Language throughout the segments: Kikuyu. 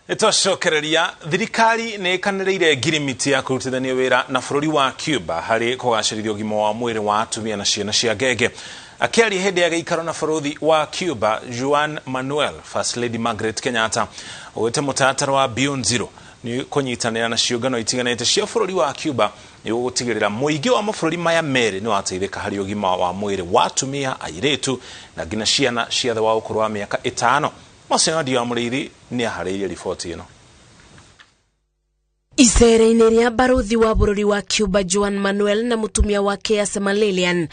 Nĩtwacokereria thirikari nĩ ĩkanĩrĩire ngirimiti ya kũrutithania wĩra na bũrũri wa Cuba harĩ kũgacĩrithia ũgima wa mwĩrĩ wa atumia na ciana cia ngenge. Akĩaria hĩndĩ ya gĩikaro na bũrũri wa Cuba Juan Manuel, First Lady Margaret Kenyatta augĩte mũtaratara wa Beyond Zero nĩ kũnyitanĩra na ciũngano itiganĩte cia bũrũri wa Cuba nĩguo gũtigĩrĩra mũingĩ wa mabũrũri maya merĩ nĩ wateithĩka harĩ ũgima wa mwĩrĩ wa atumia, airĩtu na nginya ciana cia thĩ wa ũkũrũ wa mĩaka 5. Mũcemanio wa Mũrĩithi nĩ aharĩirie riboti ĩno. Icera-inĩ rĩa barothi wa bũrũri wa Cuba Juan Manuel na mũtumia wake Asema Lilian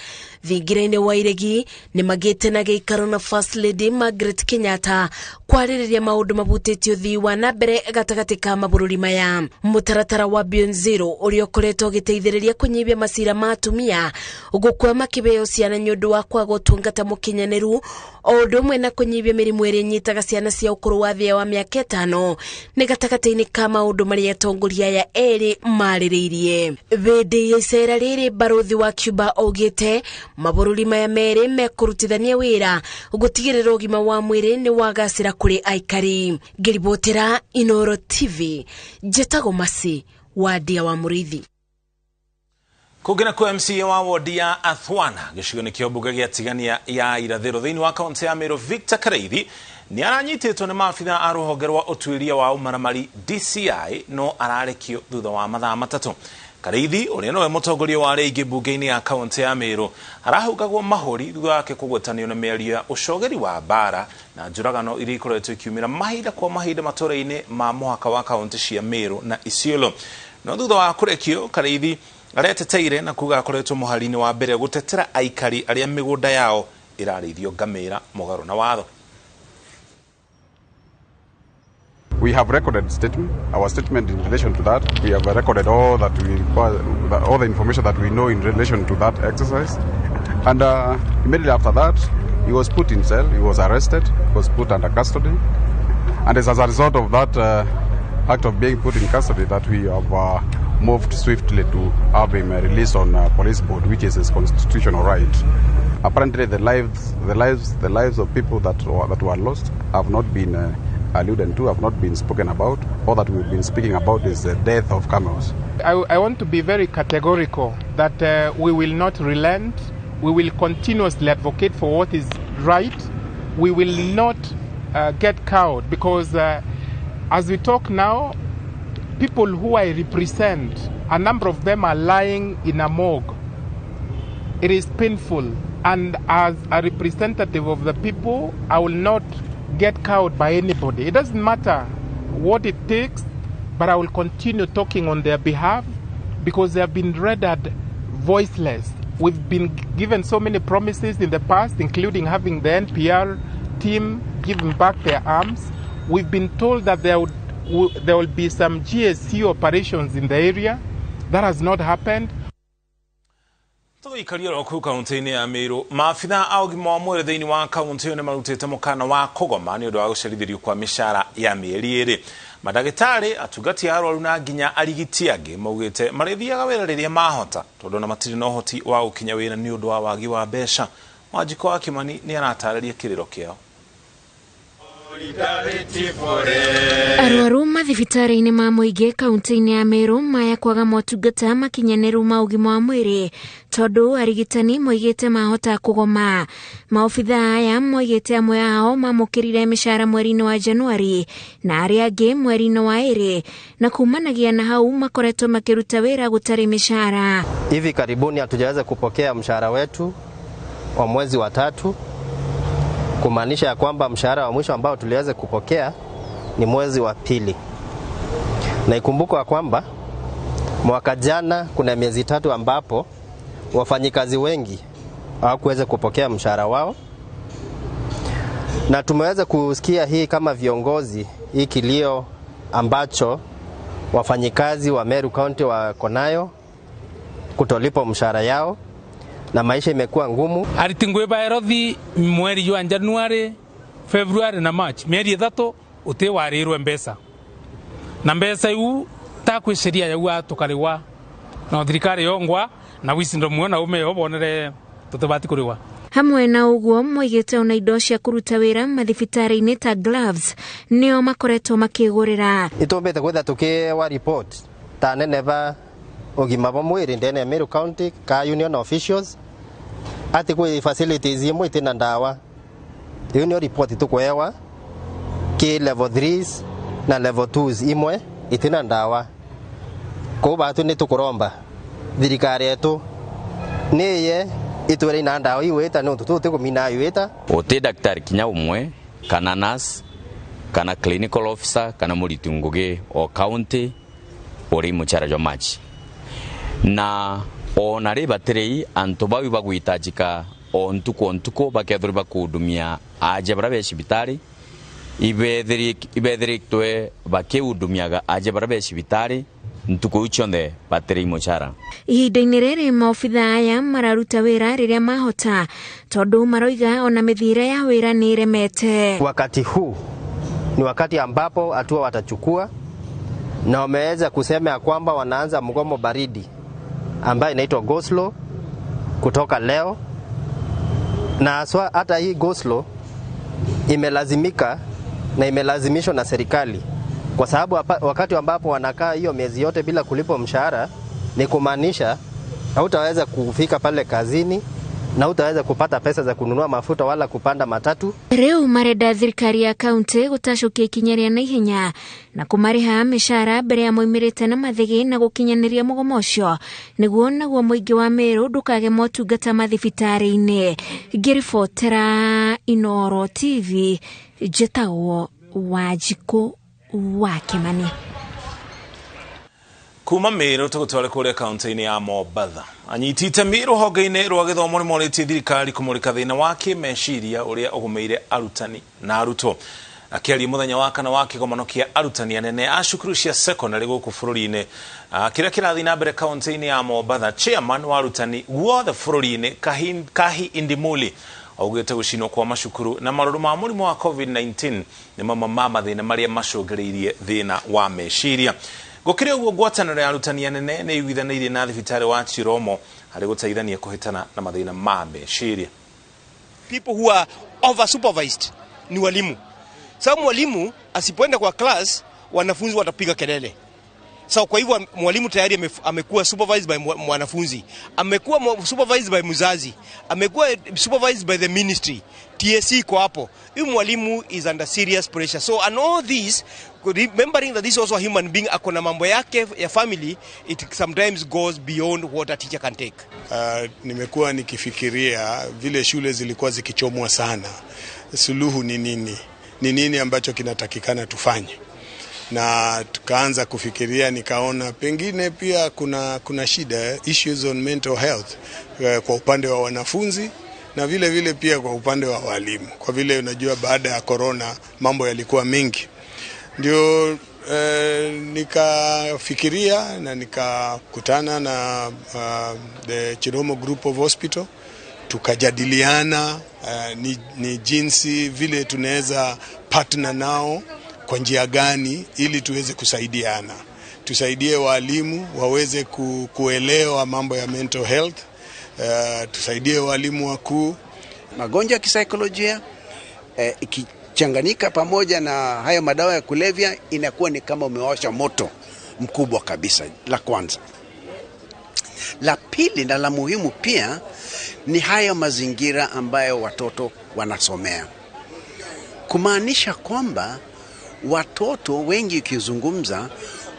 thingira-inĩ wa Iregi nĩ magĩte na gĩikaro na First Lady Margaret Kenyatta kwarĩrĩria maũndũ mabutĩtie ũthii wa na mbere gatagatĩ ka mabũrũri maya. Mũtaratara wa Beyond Zero ũrĩa ũkoretwo ũgĩteithĩrĩria kũnyihia macira ma atumia gũkua makĩheo ciana nĩ ũndũ wa kwaga ũtungata mũkinyanĩru o ũndũ ũmwe na kũnyihia mĩrimũ ĩrĩa ĩnyitaga ciana cia ũkũrũ wa thĩ wa mĩaka 5 nĩ gatagatĩ-inĩ ka maũndũ marĩa atongoria aya erĩ marĩrĩirie. Hĩndĩ ya icera rĩrĩ barothi wa Cuba augĩte mabũrũri maya merĩ mekũrutithania wĩra gũtigĩrĩra ũgima wa mwĩrĩ nĩ wagacĩra kũrĩ aikari. Ngĩribotera Inoro TV, njĩtagwo Masi wa Ndia wa Mũrĩithi. Kũngĩ na kwa MCA wa wodi ya Athwana gĩcigo-inĩ kĩa mbunge gĩa Tigania ya irathĩro thĩinĩ wa kaunti ya Meru Victor Kareithi nĩ aranyitĩtwo nĩ maabitha a rũhonge rwa ũtuĩria wa ũmaramari DCI no ararekio thutha wa mathaa 3. Kareithi ũrĩa nowe mũtongoria wa arĩa aingĩ mbunge-inĩ ya kaunti ya Meru arahungagwo mahũri thutha wake kũgwetanio na mĩario ya ũcogeri wa mbara na njũragano iria ikoretwo ikiumĩra mahinda kwa mahinda matũũra-inĩ ma mũhaka wa kaunti cia Meru na Isiolo. No thutha wa kũrekio Kareithi areteteire na kuga akoretwo mũhari-inĩ wa mbere gũtetera aikari arĩa mĩgũnda yao ĩrarĩithio ngamĩra mũgarũ na watho. We have recorded statement, our statement in relation to that. We have recorded all that we require, all the information that we know in relation to that exercise. And immediately after that, he was put in cell, he was arrested, he was put under custody. And it's as a result of that act of being put in custody that we have moved swiftly to have him released on police board, which is his constitutional right. Apparently, the lives of people that were lost have not been alluded to, have not been spoken about. All that we've been speaking about is the death of camels. I want to be very categorical that we will not relent. We will continuously advocate for what is right. We will not get cowed because as we talk now, people who I represent, a number of them are lying in a morgue. It is painful, and as a representative of the people, I will not get cowed by anybody. It doesn't matter what it takes, but I will continue talking on their behalf because they have been rendered voiceless. We've been given so many promises in the past, including having the NPR team giving back their arms. We've been told that there will be some GSC operations in the area. That has not happened. Tũgũikaria oro kũu kaunti-inĩ ya Meru maabitha a ũgima wa mwĩrĩ thĩinĩ wa kaunti ĩyo nĩ marutĩte mũkana wa kũgoma nĩ ũndũ wa gũcerithĩrio kwa mĩcara ya mĩeri 2. Mandagĩtarĩ, atungati a arwaru na nginya arigiti angĩ maugĩte marĩthiaga wĩra rĩrĩa mahota tondũ ona matirĩ na ũhoti wa gũkinya wĩra nĩ ũndũ wa wagi wa mbeca. Wanjikũ wa Kimani nĩ aratarĩria kĩrĩro kĩao. Arwaru mathibitarĩ-inĩ ma mũingĩ kaunti-inĩ ya Meru maya kwaga motungata makinyanĩru ma ũgima wa mwĩrĩ tondũ arigitani moigĩte mahota kũgoma. Maobitha aya moigĩte amwe ao mamũkĩrire mĩcara mweri-inĩ wa Januari na arĩa angĩ mweri-inĩ wa 2 na kumanagia na hau makoretwo makĩruta wĩra gũtarĩ mĩcara. Hivi karibuni hatujaweza kupokea mshahara wetu wa mwezi wa 3, kumaanisha ya kwamba mshahara wa mwisho ambao tuliweza kupokea ni mwezi wa 2. Na ikumbukwe kwamba mwaka jana kuna miezi 3 ambapo wafanyikazi wengi hawakuweza kupokea mshahara wao. Na tumeweza kusikia hii kama viongozi, hii kilio ambacho wafanyikazi wa Meru County wako nayo, kutolipwa mshahara yao, na maisha imekuwa ngumu. Aritingwe baerothi mweri wa January, February na March, mieri 3 ute warirwe mbeca. Na mbeca iu ta kwi sheria yau tukariwa na thirikari yongwa na wisi ndo muona ume obonere tutubati kuriwa. Hamwe na ũguo moigĩte ona indo cia kũruta wĩra mathibitarĩ-inĩ ta gloves nĩo makoretwo makĩgũrĩra. Itumbite kwitha tukiwa report ta nene ba ugima bwa mwiri ndene ya Meru County ka union officials ati kwi facilities imwe itina ndawa. Iyo nio report tukwewa ki level 3s na level 2s imwe itina ndawa. Ko batu ni tukuromba thirikari yetu niye itwere ina ndawa iweta no tutute kumina iweta ote daktari kinya umwe kana nurse kana clinical officer kana muriti ngugi o county uri muchara jwa machi na ona ri batirei antu bawi bagwitajika o ntuko ntuko bakethuri bakudumia aje bara becibitari ibethirikitwe bakiudumiaga aje bara becibitari ntuko ucionde batirei muchara. Ihinda-inĩ rĩrĩ maobitha aya mararuta wĩra rĩrĩa mahota tondu maroiga ona mĩthiĩre ya wĩra nĩ ĩremete. Wakati huu ni wakati ambapo hatua watachukua na wameweza kusema ya kwamba wanaanza mgomo baridi ambayo inaitwa Goslow kutoka leo, na haswa hata hii Goslow imelazimika na imelazimishwa na serikali kwa sababu wakati ambapo wanakaa hiyo miezi yote bila kulipwa mshahara ni kumaanisha hautaweza kufika pale kazini na utaweza kupata pesa za kununua mafuta wala kupanda matatu. Riu marenda thirikari ya kaunti gutacukia ikinya ria naihenya na kumariha mishahara mbere ya moimirite na mathigi na gukinyaniria mugomo ucio niguo naguo muingi wa Meru ndukage motungata mathibitari-ini. Ngiribotera Inooro TV njitagwo Wanjikũ wa Kimani. Kuma Meru tugutware kuria kaunti-inĩ ya Mombatha. Anyiti itemi rũhonge-inĩ rwa gĩthomo nĩ morĩtie thirikari kũmũrĩka thĩna wa kĩmeciria ũrĩa ũgũmĩire arutani na arutwo. Akĩaria mũthenya wa kana wa kĩgomano kĩa arutani anene a cukuru cia secondary gũkũ bũrũri-inĩ kĩrĩa kĩrathiĩ na mbere kaunti-inĩ ya Mombatha, chairman wa arutani guothe bũrũri-inĩ Kahi Indimuli augĩte gũcinwo kwa macukuru na marũrũ ma mũrimũ wa COVID-19 nĩ mamwe ma mathĩna marĩa macũngĩrĩirie thĩna wa meciria. Gũkĩrĩ ũguo ngwatanĩro ya arutani anene nĩ iguithanĩirie na thibitarĩ wa Chiromo harĩ gũteithania kũhĩtana na mathĩna ma meciria. People who are over supervised ni walimu. Sababu mwalimu asipoenda kwa class wanafunzi watapiga kelele. So kwa hivyo mwalimu tayari amekuwa supervised by mwanafunzi, amekuwa supervised by mzazi, amekuwa supervised by the ministry, TSC kwa hapo. Huyu mwalimu is under serious pressure. So and all this, remembering that this is also a human being, akona mambo yake ya family, it sometimes goes beyond what a teacher can take. Nimekuwa nikifikiria vile shule zilikuwa zikichomwa sana. Suluhu ni nini? Ni nini ambacho kinatakikana tufanye? Na tukaanza kufikiria, nikaona pengine pia kuna shida, issues on mental health kwa upande wa wanafunzi na vile vile pia kwa upande wa walimu. Kwa vile unajua baada ya corona mambo yalikuwa mengi. Ndio nikafikiria na nikakutana na the Chiromo Group of Hospital, tukajadiliana ni jinsi vile tunaweza partner nao kwa njia gani ili tuweze kusaidiana. Tusaidie walimu waweze kuelewa mambo ya mental health, tusaidie walimu wakuu. Magonjwa ya kisaikolojia ikichanganyika pamoja na hayo madawa ya kulevya inakuwa ni kama umewasha moto mkubwa kabisa, la kwanza. La pili na la muhimu pia ni hayo mazingira ambayo watoto wanasomea. Kumaanisha kwamba watoto wengi ukizungumza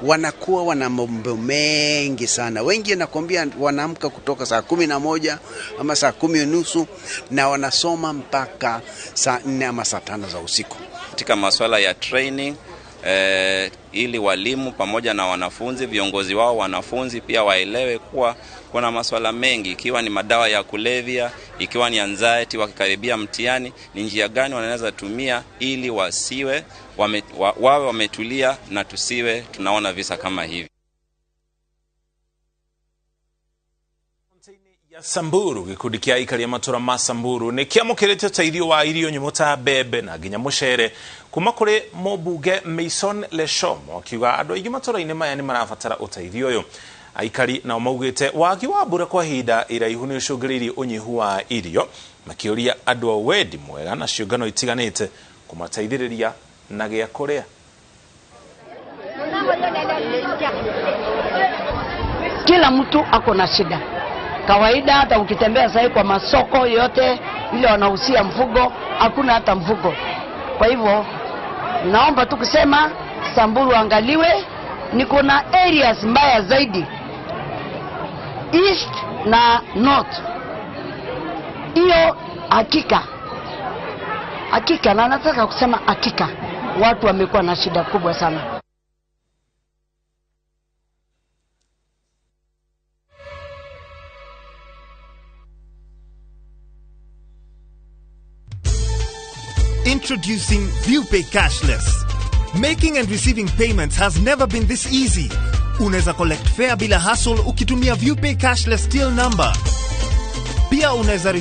wanakuwa wana mambo mengi sana. Wengi nakwambia wanaamka kutoka saa 11 ama saa 10:30 na wanasoma mpaka saa 4 ama saa 5 za usiku. Katika masuala ya training ili walimu pamoja na wanafunzi, viongozi wao wanafunzi pia waelewe kuwa kuna masuala mengi, ikiwa ni madawa ya kulevya, ikiwa ni anxiety wakikaribia mtihani, ni njia gani wanaweza tumia ili wasiwe wawe wametulia na tusiwe tunaona visa kama hivi. Ya Samburu gikundi kia aikari a matura ma Samburu nĩ kĩamũkĩrĩte ũteithio wa irio nyũmũ ta mbembe na nginya mũcere kuma kũrĩ mũmbunge Mason Leshomo, akiuga andũ aingĩ matũra-inĩ maya nĩ marabatara ũteithio ũyũ. Aikari nao maugĩte wagi wa mbura kwa ihinda iraihu nĩ ũcũngĩrĩirie ũnyihu wa irio Makĩũria andũ a wendi mwega na ciũngano itiganĩte kũmateithĩrĩria na gĩa kũrĩa. Kila mtu ako na shida kawaida. Hata ukitembea sahii kwa masoko yote ile wanahusia mfugo, hakuna hata mfugo. Kwa hivyo naomba tu kusema Samburu angaliwe, niko na areas mbaya zaidi east na north. Hiyo hakika hakika, na nataka kusema hakika, watu wamekuwa na shida kubwa sana. Introducing ViewPay Cashless. Making and receiving payments has never been this easy. Unaweza collect fare bila hassle ukitumia ViewPay Cashless till number. Pia unaweza